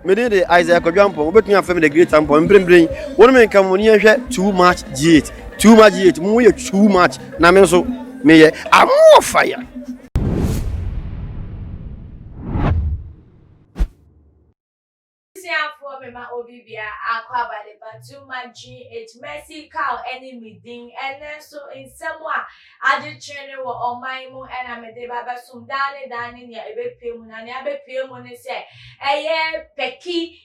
Me din de Isaiah Kwadwo Ampong, wobɛtumi afrɛ me The Great Ampong. Mprempren, wo ne me nka mo ni yɛnhwɛ Too Much G8. Too Much G8, mo yɛ too much, na me nso meyɛ I'm more fire. Abusuafoɔ mema obi bia akɔ aba de ba too much GH Mercy Cow ɛne me din ɛnɛ nso nsɛm a agyekyere wɔ ɔman mu ɛna mede ba bɛsom daa ne daa ne nea ɛbɛpue mu na nea abɛpue mu ne sɛ ɛyɛ Pɛki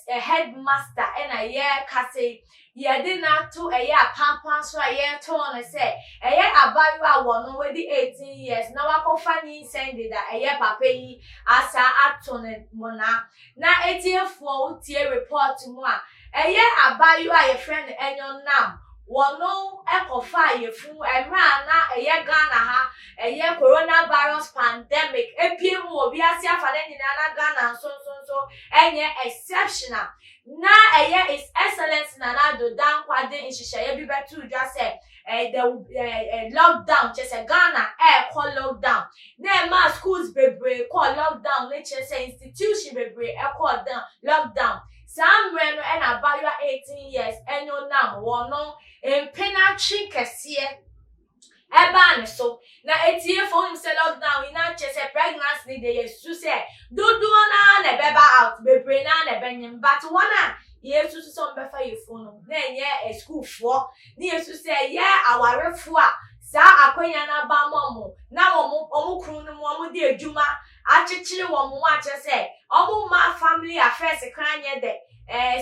headmaster ɛna yɛrekasa yi yɛde no ato ɛyɛ apampan so a yɛretɔn no sɛ ɛyɛ abaayewa a wɔno wadi 18 years na wakɔfa nyinsɛn deda ɛyɛ papa yi asa ato ne monaa na etiefoɔ wotie report mu a ɛyɛ abaayewa a yɛfrɛ no Enyonam wɔno ɛkɔfaa yɛfunu mmerɛ a na ɛyɛ Ghana ha ɛyɛ coronavirus pandemic epie mu wɔ wiase afa ne nyinaa na Ghana nso nso nso ɛnyɛ exceptional na ɛyɛ His Excellency Nana Addo Dankwa de nhyehyɛeɛ bi bɛto dwa sɛ the lockdown kyerɛ sɛ Ghana ɛrekɔ lockdown na ɛmaa schools bebree kɔɔ lockdown ne kyerɛ sɛ institution bebree ɛkɔɔ down lockdown saa mmerɛ no ɛna abaayewa 18 years Enyonam wɔno mpenatwe kɛseɛ ɛbaa ne so na etiefo wonim sɛ lockdown yi na kyerɛ sɛ pregnancy ne deɛ yɛsusu sɛ dodoɔ naa na ɛbɛba out bebree naa na ɛbɛnyem, but wɔn a yɛsusu sɛ ɔmbɛfa yɛfunu no na ɛnyɛ sukuufoɔ ne yɛsusu sɛ ɛyɛ awarefoɔ a saa akonnwa no aba ma ɔmo na wɔn ɔmo kunu no mu ɔmo de adwuma akyekyere wɔn ho akyerɛ sɛ ɔmo mma family affairs kran nyɛ dɛ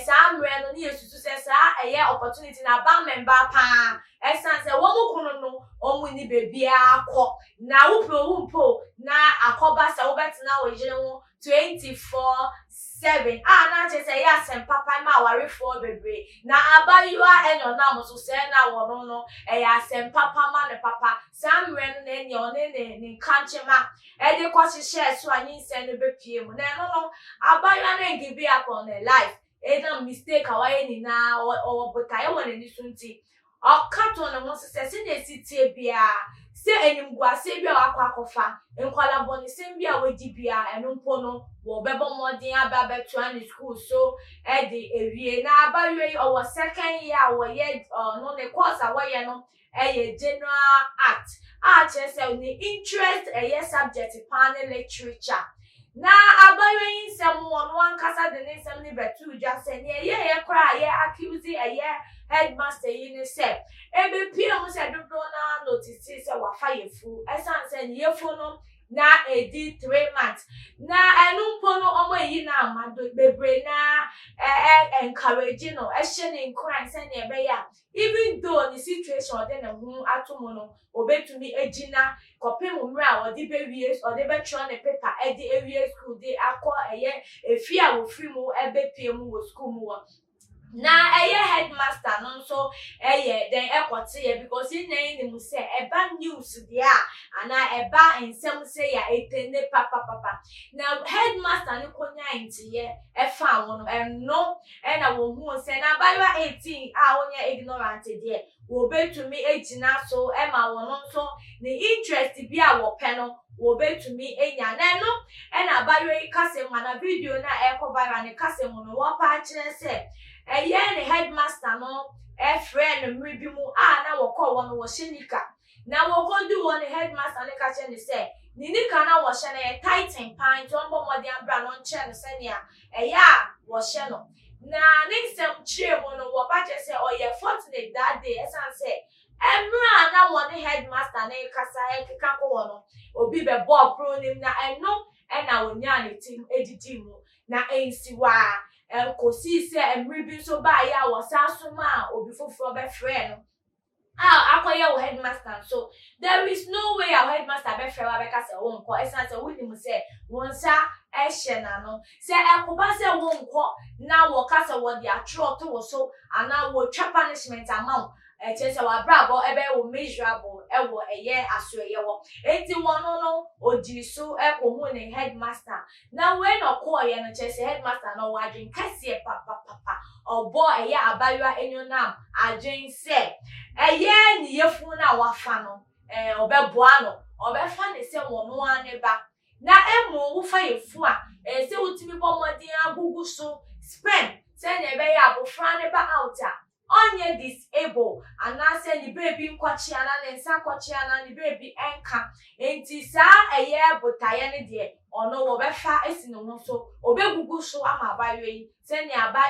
saa mmerɛ no ne yɛsusu sɛ saa ɛyɛ opportunity na aba mmɛmba paa ɛsan sɛ wɔn kunu no wɔn ni beebiara kɔ na wopɛ owu mpo na akɔba sɛ wobɛtena wo yere ho 24/7 a na kyerɛ sɛ ɛyɛ asɛm papa ma awarefoɔ bebree na abayewa Enyonam so sɛ na wɔno no ɛyɛ asɛm papa ma ne papa saa mmerɛ no na ɛnyɛ ɔne ne nkankyema ɛde kɔhyehyɛ so a nyinsɛn no bɛpie mu na ɛno no abayewa no ngive up on her life ɛnam mistake a wayɛ nyinaa ɔwɔ botaeɛ wɔ n'ani so nti ɔka to ne ho so sɛ sɛnea esi tie biara sɛ animguaseɛ bi a wakɔ akɔfa nkwadaa bɔnesɛm bi a wadi biara ɛno mpo no wɔbɛbɔ mmɔden aba abɛtoa ne school so ɛde ewie na abayewa yi ɔwɔ second year a wɔyɛ ɔno ne course a wɔyɛ no ɛyɛ general art a kyerɛ sɛ ne interest ɛyɛ subject paa ne literature na abayewa yi nsɛm ɔno ankasa de ne nsɛm ne bɛto dwa sɛ nea ɛyɛ yɛ koraa yɛ accuse ɛyɛ headmaster yi ne sɛ ebepie mu sɛ dodoɔ naa notice sɛ wafa yɛfu ɛsan sɛ ne yɛfu no na edi 3 months na ɛno mpo no ɔmo eyi na ama do bebree na ɛ ɛ encourage no ɛhyɛ ne nkuran sɛnea ɛbɛyɛ a even though ne situation ɔde ne ho ato mu no obetumi egyina kɔpem mmerɛ a ɔde bɛwie ɔde bɛtwerɛ ne paper ɛde ewie school de akɔ ɛyɛ efi a wofiri mu ɛbɛpie mu wɔ school mu wɔ na ɛyɛ headmaster no nso ɛyɛ dɛn ɛkɔte yɛ because yɛn nyinaa nim sɛ ɛba news deɛ a anaa ɛba nsɛm sɛ yɛ etene papapapa na headmaster no konya nteɛ ɛfa wɔn no ɛno ɛna wɔn hu sɛ n'abayewa 18 a wɔnyɛ ignorant deɛ wɔbɛtumi egyina so ɛma wɔn nso ne interest bi a wɔpɛ no wɔbɛtumi enya na ɛno ɛna abayewa yi kasa mu ana video na ɛkɔ viral ne kasa mu no wɔpa akyerɛ sɛ ɛyɛ ne headmaster no ɛfrɛ no mmere bi mu a na wɔkɔ wɔ no wɔhyɛ nika na wɔkɔdu wɔ ne headmaster no ka kyerɛ ne sɛ ne nika na wɔhyɛ no yɛ tighten paa nti ɔmbɔ mmɔden abra no ɔnkyerɛ no sɛnea ɛyɛ a wɔhyɛ no na ne nsɛm kyerɛ mu no wɔba kyerɛ sɛ ɔyɛ fortunate that day ɛsan sɛ mmerɛ a na wɔne headmaster ne kasa ɛkeka kɔ wɔ no obi bɛbɔ ɔporo nim na ɛno ɛna onyaa ne ti edidi mu na nsiwa ɛkɔsii sɛ mmerɛ bi nso baayɛ a wɔsan so ma a obi foforɔ bɛfrɛ no a akɔyɛ wo headmaster nso there is no way a wo headmaster bɛfrɛ wo abɛka sɛ wonkɔ ɛsiane sɛ wonim sɛ wo nsa ɛhyɛ n'ano sɛ ɛkoba sɛ wonkɔ na wɔka sɛ wɔde atwerɛ to wo so anaa wɔtwa punishment ama wo ɛkyerɛ sɛ w'abrabɔ ɛbɛyɛ wo miserable ɛwɔ ɛyɛ asoɛyɛ wɔ eti wɔn no ogyi so ɛkɔhu ne headmaster na wei na ɔkɔɔyɛ no kyerɛ sɛ headmaster no ɔwɔ adwen kɛseɛ papapapa ɔbɔ ɛyɛ abayewa Enyonam adwen sɛ ɛyɛ ne yɛfunu no a wafa no ɔbɛboa no ɔbɛfa ne sɛ wɔn ara ne ba. Na mmom wofa yafunu a, ɛyɛ sɛ wotumi bɔ mmɔden agugu so sperm sɛnea ɛbɛyɛ a abofra no ba out a, ɔnyɛ disable anaasɛ ne baabi nkɔkye anaa ne nsa nkɔkye anaa ne baabi nka. Nti saa ɛyɛ botaeɛ no deɛ, ɔno wɔbɛfa asi ne ho so, ɔbɛgugu so ama abayewa yi sɛnea aba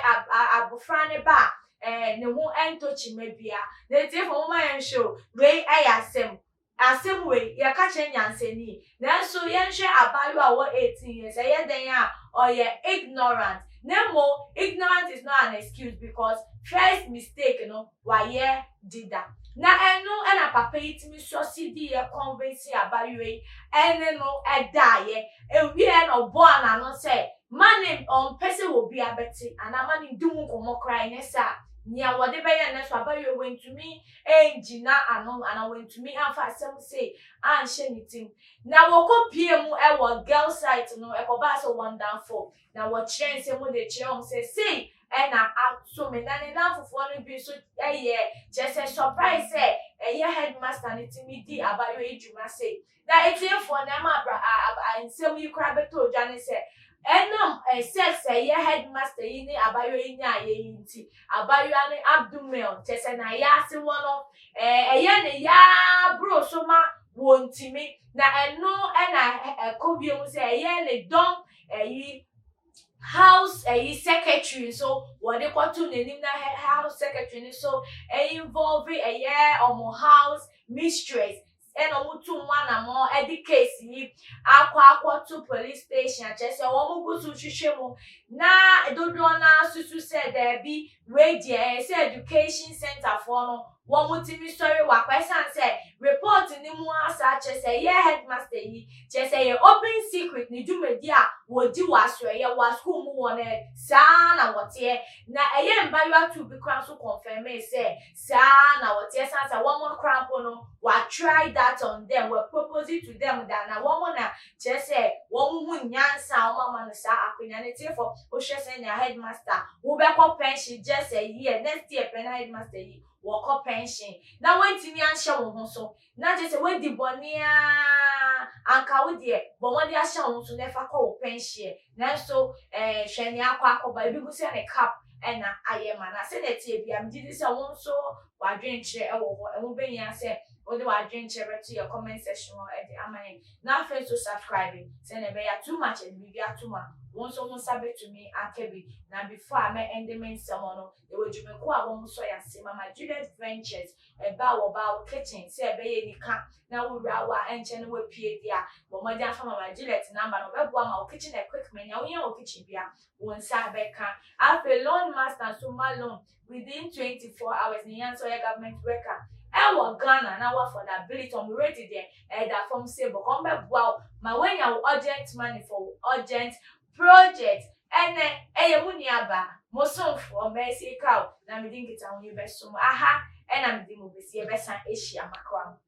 abofra no ba a, ne ho ntɔ kyima bia. Na etiefo, momma yɛnhwɛ o, wei ɛyɛ asɛm. Asɛm wei, yɛka kyerɛ nyansani. Nanso yɛnhwɛ abaayewa a ɔwɔ 18 years, ɛyɛ dɛn a ɔyɛ ignorant. Na mmom, ignorant is not an excuse because first mistake no, wayɛ dida. Na ɛno ɛna papa yi tumi sɔsi yɛ convince abaayewa yi ɛne no ɛdaeɛ. Ewie na ɔbɔɔ n'ano sɛ ma ne ɔmpɛ sɛ obi abɛte anaa ma ne di ho nkɔmmɔ koraa, ɛnyɛ saa nea wɔde bɛyɛ no so. Abaayewa wantumi ɛngyina ano anaa wantumi amfa asɛm sei anhyɛ ne tirim. Na wɔkɔ pie mu ɛwɔ girl site no, ɛkɔbaa sɛ wɔn danfo na wɔkyerɛ nsɛm de kyerɛ wɔn sɛ sei ɛna ato me. Na ne nanfofoɔ no bi nso ɛyɛ kyerɛ sɛ surprise sɛ ɛyɛ headmaster ne tumi di abaayewa yi dwuma sei. Na etiefoɔ, na ɛma abra a nsɛm yi koraa bɛtɔ odwa ne sɛ ɛnam sex ɛyɛ headmaster yi ne abaayewa yi nyaayɛ yi nti, abaayewa no abdomen, kyerɛ sɛ na yaase wɔ no, ɛyɛ ne yaa boro so ma wɔntumi. Na ɛno ɛna ɛkɔ wie mu sɛ ɛyɛ ne dɔm ɛyi house ɛyi secretary nso wɔde kɔto n'anim, na house secretary no nso ɛinvolve ɛyɛ ɔmo house mistress, ɛna ɔmo tu mu anamɔ ɛde case yi akɔ akɔto police station. Akyerɛ sɛ wɔn gu so hwehwɛ mu, na dodoɔ naa susu sɛ daabi, wei deɛ ɛyɛ sɛ education center foɔ no wɔn tumi sɔre wakɔ, ɛsan sɛ report ne mu asa akyerɛ sɛ ɛyɛ headmaster yi, kyerɛ sɛ yɛ open secret ne dwumadi a wɔdi wɔ asɔrɔyɛ wɔ school mu wɔ no saa na wɔteɛ. Na ɛyɛ mbayewa tu bi koraa nso confirm sɛ saa na wɔteɛ, san sɛ wɔn koraa mpo no wa try that on them, wɔ propose it to them da na wɔn na kyerɛ sɛ wɔn ho nyansa a wɔn ama no saa akonnwa ne tiefo. Wohwɛ sɛ nea headmaster wobɛkɔ pension just a year, next year pɛ na headmaster yi wɔkɔ pension, na wɔntumi ahyɛ wɔn ho so, na kyerɛ sɛ wɔadi bɔne a anka wo deɛ bɔ mmɔden ahyɛ wɔn ho so na ɛfa kɔ wɔ pension. Nanso hwɛ nea akɔ akɔba, ebi gu sɛ ne cap ɛna ayɛ ma na sɛnea ɛteɛ bia. Megye di sɛ wɔn nso wadwenkyerɛ ɛwɔ hɔ. Ɛho bɛnyia sɛ wode wadwenkyerɛ bɛto yɛ comment section hɔ ɛde ama yɛn. Na afei nso subscribe sɛnea ɛbɛyɛ too much ɛde biribi ato mu a, wɔn nso wɔn nsa bɛtumi aka bi. Na before a mɛ ɛnde me nsɛm no, yɛwɔ dwumakuo a wɔn nso yɛ ase Mama Juliet Ventures ɛba wɔ ba wo kitchen sɛ ɛbɛyɛ nika na wowura wɔ a ɛnkyɛn na wapue di a, bɔ mmɔden afa Mama Juliet number no, ɔbɛboa ma wo kitchen equipment nea wohia wɔ kitchen bia wɔn nsa bɛka. Afei Loan Master nso ma loan within 24 hours ne yan sɛ ɔyɛ government worker ɛwɔ Ghana na wɔ affordability, ɔmo rate deɛ ɛda fam sɛ bɔkɔ. Ɔmo bɛboa wo ma woanya wo urgent money for wo urgent project. Ɛnɛ ɛyɛ mu nuaba mo somfoɔ Mercy Cow na mede nkitaho yi bɛsom aha, ɛna mede mo besi yɛbɛsan ahyia makora mo.